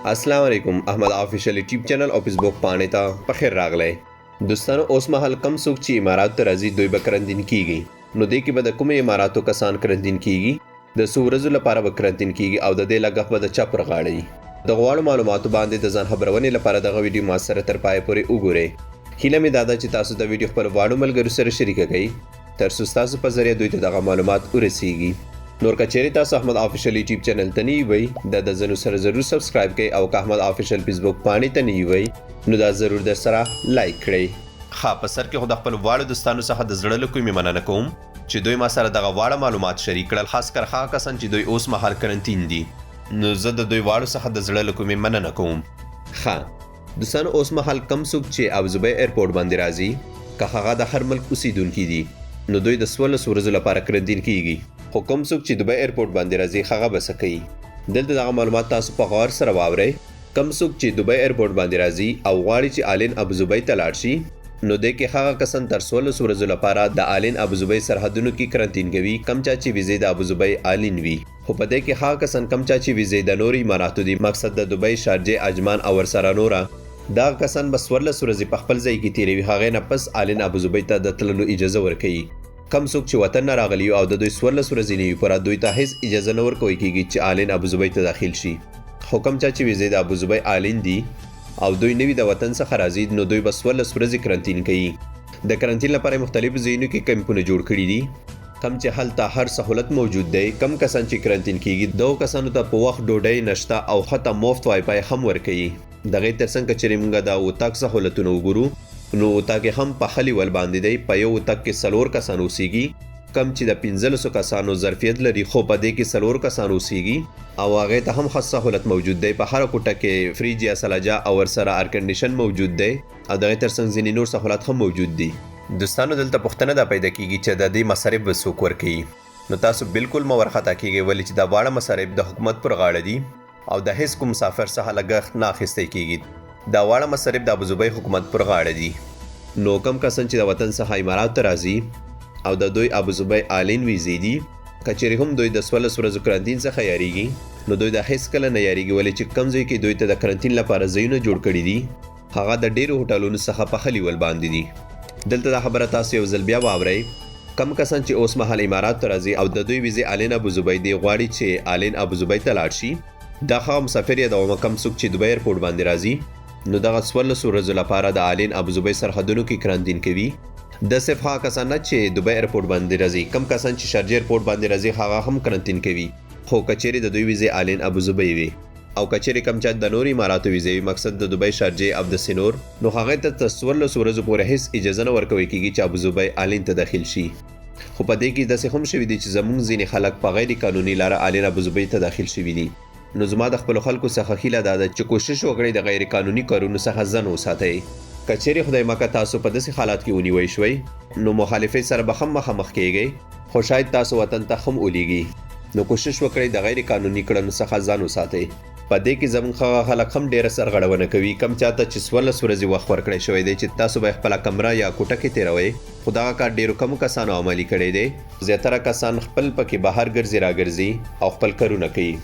اسلام علیکم، احمد آفیشل یوټیوب چینل او فیسبوک پاڼې ته په خیر راغلی. دوستانو، اوس مهال کم څوک چې امارات ته راځي، دوی به کرنتین کیږي. نو دې کې به د کومې اماراتو کسان کرنتین کیږي، د څو ورځو لپاره به کرنتین کیږي او د دې لګښت به د چا پر غاړه وي؟ د غواړو معلوماتو باندې د ځان خبرونې لپاره دغه ویډیو ما سره تر پایه پورې وګورئ. هیله مې دا ده چې تاسو د ویډیو خپل واړو ملګرو سره شریکه کړئ، تر څو ستاسو په ذریعه دوی ته دغه معلومات ورسیږي. نور که چیرې تاسو احمد آفیشل یوټیوب چینل ته نه یوئ، د ځنو سره ضرور سبسکرایب کړئ او که احمد آفیشل فیسبوک پاڼې ته نه یوئ، نو دا ضرور در سره لایک کړئ. ښه، په سر کې خو د خپلو واړو دوستانو څخه د زړه له کومې مننه کوم چې دوی ما سره دغه واړه معلومات شریک کړل، خاص کر هغه کسان چې دوی اوس مهال کرنتین دي. نو زه د دوی واړو څخه د زړه له کومې مننه کوم. ښه دوستانو، اوس مهال کم څوک چې ابوظبۍ ایرپورټ باندې راځي، که هغه د هر ملک اوسیدونکي دي، نو دوی د 14 ورځو لپاره کرنتین کیږي. خو کوم څوک چې دوبۍ ایرپورټ باندې راځي، هغه به څه کوي؟ دلته دغه معلومات تاسو په غور سره واورئ. کم څوک چې دوبۍ ایرپورټ باندې راځي او غواړي چې آلین ابوظبۍ ته لاړ شي، نو دې کې هغه کسان تر 14 ورځو لپاره د آلین ابوظبۍ سرحدونو کې کرنتین کوي، کم چا چې ویزې د ابوظبۍ آلین وي. خو په دې کې هغه کسان کم چا چې ویزې د نورو اماراتو دي، مقصد د دوبۍ، شارجې، اجمان او ورسره نوره، دغه کسان به 14 ورځې په خپل ځای کې تیروي، هغې نه پس آلین ابوظبۍ ته د تللو اجازه ورکوي. کم څوک چې وطن نه راغلي او د دوی 14 ورځې نه وي پوره، دوی ته هیڅ اجازه نه ورکول کیږي چې آلین ابوظبۍ ته داخل شي. خو کم چا چې ویزې د ابوظبۍ آلین دي او دوی نوي د وطن څخه راځي، نو دوی به 14 ورځې کرنتین کوي. د کرنتین لپاره مختلفو ځایونو کې کمپونه جوړ کړي دي، کم چې هلته هر سهولت موجود دی. کم کسان چې کرنتین کیږي، دغو کسانو ته په وخت ډوډۍ نشته او حتی مفت وای فای هم ورکوي. دغې ترڅنګ که چېرې موږ د اتاق سهولتونه وګورو، نو اتاق هم په ښه لیول باندې دی. په یو اتاق کې څلور کسان اوسیږي، کم چې د 15 کسانو ظرفیت لري، خو په دې کې څلور کسان اوسیږي او هغې ته هم ښه سهولت موجود دی. په هره کوټه کې فریج یا ثلاجه او ورسره ارکنډیشن موجود دی او دغې ترڅنګ ځینې نور سهولت هم موجود دي. دوستانو، دلته پوښتنه دا پیدا کیږي چې د دې مصارف به څوک ورکوي؟ نو تاسو بالکل مه ورخطا کیږئ، ولې چې دا واړه مصارف د حکومت پر غاړه دي او د هیڅ کوم مسافر څخه لګښت نه اخیستی کیږي. دا واړه مصارف د ابوظبۍ حکومت پر غاړه دي. نو کم کسان چې د وطن څخه امارات ته راځي او د دوی ابوظبۍ آلین ویزې دي، که چېرې هم دوی د 14 ورځو کرنتین څخه یاریږي، نو دوی د هیڅ کله نه یاریږي، ولې چې کم ځای کې دوی ته د کرنتین لپاره ځایونه جوړ کړي دي، هغه د ډیرو هوټلونو څخه په ښه لیول باندې دي. دلته دا خبره تاسو یو ځل بیا واورئ. کم کسان چې اوس مهال امارات ته راځي او د دوی ویزې آلین ابوظبۍ دی، غواړي چې آلین ابوظبۍ ته لاړ شي، دا هغه مسافر یادوم کم څوک چې دوبۍ ایرپورټ باندې راځي، نو دغه 14 ورځو لپاره د آلین ابوظبۍ سرحدونو کې کرنتین کوي. د صرف هغه کسان نه چې دوبۍ ایرپورټ باندې راځي، کم کسان چې شارجې ایرپورټ باندې راځي، هغه هم کرنتین کوي، خو که چیرې د دوی ویزې آلین ابوظبۍ وي. او که چیرې کم چا د نورو اماراتو ویزې وي، مقصد د دوبۍ، شارجې او داسې نور، نو هغې ته تر 14 ورځو پورې هیڅ اجازه نه ورکول کیږي چې ابوظبۍ آلین ته داخل شي. خو په دې کې داسې هم شوي دي چې زموږ ځینې خلک په غیر قانوني لاره آلین ابوظبۍ ته داخل شوي دي. نو زما د خپلو خلکو څخه هیله دا ده چې کوشش وکړئ د غیر قانوني کارونو څخه ځان وساتئ. که چیرې خدای مکه تاسو په داسې حالات کې ونیوی شوئ، نو مخالفې سره به هم مخامخ کیږئ، خو شاید تاسو وطن ته هم ولیږي. نو کوشش وکړئ د غیر قانوني کړنو څخه ځان وساتئ. په دې کې زموږ هغه خلک هم ډیره سرغړونه کوي کم چاته چې 14 ورځې وخت ورکړی شوی دی چې تاسو به خپله کمره یا کوټه کې تیروئ، خو دغه کار ډیرو کمو کسانو عملي کړی دی. زیاتره کسان خپل پکې بهر ګرځي راګرځي او خپل کارونه کوي.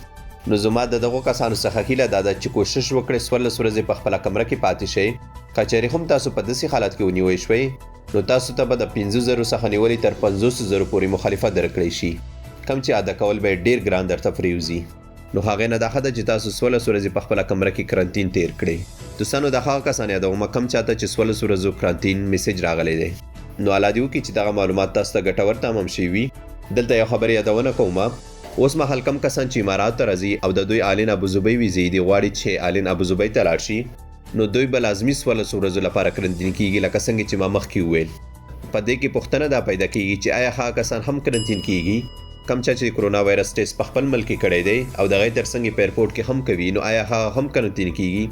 نو زما د دغو کسانو څخه هیله دا ده چې کوشش وکړئ 14 ورځې په خپله کمره کې پاتې شئ. که چېرې هم تاسو په داسې حالت کې ونیوی شوئ، نو تاسو ته به د 5000 څخه نیولې تر 50,000 پورې مخالفه درکړی شي، کم چې ادا کول به یې ډیر ګران درته پرېوځي. نو هغې نه دا ښه ده چې تاسو 14 ورځې په خپله کمره کې کرنتین تیر کړئ. دوستانو، دا هغه کسان یادوم کم چاته چې 14 ورځو کرنتین میسج راغلی دی. نو الله دې وکړي چې دغه معلومات تاسو ته ګټور تمام شوي وي. دلته یو خبر یادونه کوم. اوس مهال کم کسان چې امارات ته راځي او د دوی آلین ابوظبۍ ویزې دي، غواړي چې آلین ابوظبۍ ته لاړ شي، نو دوی به لازمي 14 ورځو لپاره کرنتین کیږي، لکه څنګه چې ما مخکې وویل. په دې کې پوښتنه دا پیدا کیږي چې آیا هغه کسان هم کرنتین کیږي کم چا چې کرونا وایرس ټیسټ په خپل ملک کې کړی دی او دغې ترڅنګ په ایرپورټ کې هم کوي، نو آیا هغه هم کرنتین کیږي؟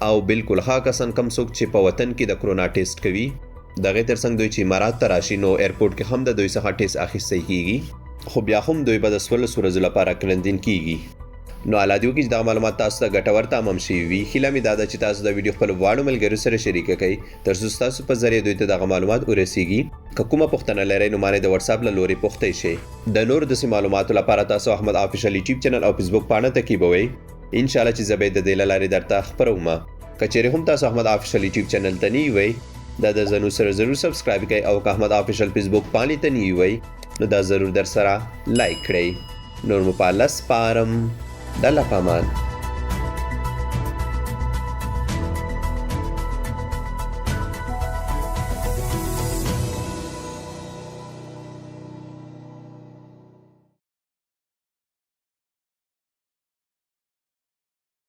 او بالکل، هغه کسان کم څوک چې په وطن کې د کرونا ټیسټ کوي، دغې ترڅنګ دوی چې امارات ته راشي، نو ایرپورټ کې هم د دوی څخه ټیسټ اخیستی کیږي، خو بیا هم دوی به د 14 ورځو لپاره کرنتین کیږي. نو الله دې وکړي چې دغه معلومات تاسو ته ګټور تمام شوي وي. هیله مې دا ده چې تاسو د ویډیو خپلو واړو ملګرو سره شریکه کړئ، تر څو ستاسو په ذریعه دوی ته دغه معلومات ورسیږي. که کومه پوښتنه لرئ، نو مانې د واتساپ له لورې پوښتی شئ. د نورو داسې معلوماتو لپاره تاسو احمد آفیشل یوټیوب چینل او فیسبوک پاڼه تعقیبوئ. ان شاء الله چې زه به د دې له لارې درته خپروم. که چیرې هم تاسو احمد آفیشل یوټیوب چینل ته نه وئ، دا د زنو سره ضرور سبسکرایب کړئ، او که احمد آفیشل فیسبوک پاڼې ته نه وئ نو دا ضرور در سره لایک کړئ. نور مو په الله سپارم، د الله په امان.